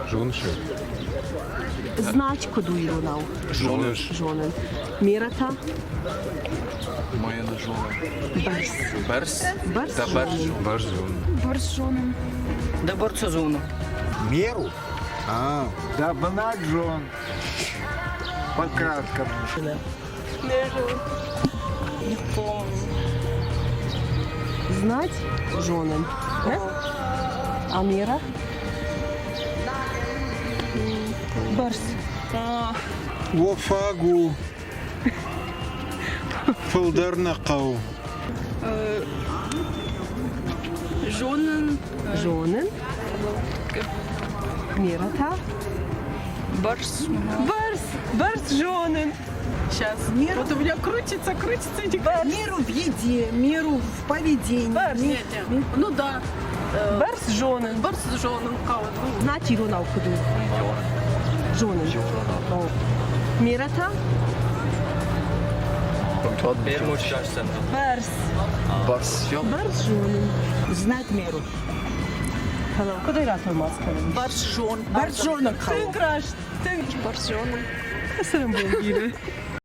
Зоныс ӕй? Знать куыд у иронау? Зоныс. Зонын. Мера та? Моя не зонын. Бӕрц. Бӕрц? Бӕрц Да, бӕрц зонын. Бӕрц зонын. Бӕрц зонын. Да бӕрц зону. Меру? А, да бынат зон. По-краткому. Не зонын. Не помню. Знать зонын. Не? А мера? Бӕрц. Уӕ фаг у. Фылдӕр нӕ хъӕуы. Зонын. Зонын. Мера та? Бӕрц. Бӕрц. Бӕрц зонын. Сейчас. Вот у меня крутится, крутится эти Меру в еде, меру в поведении. Бӕрц. Нет, нет. Ну да. Бӕрц зонын. Бӕрц зонын хъӕуы. Знать иронау куыд у? Зонын. Мера та? Бӕрц. Бӕрц. Бӕрц зонын. Знать меру. Куыд ӕй ратӕлмац кӕнын? Бӕрц зон. Бӕрц зонын хъӕуы. Тынг раст. Тынг. Бӕрц зонын. Цӕрӕнбон бирӕ.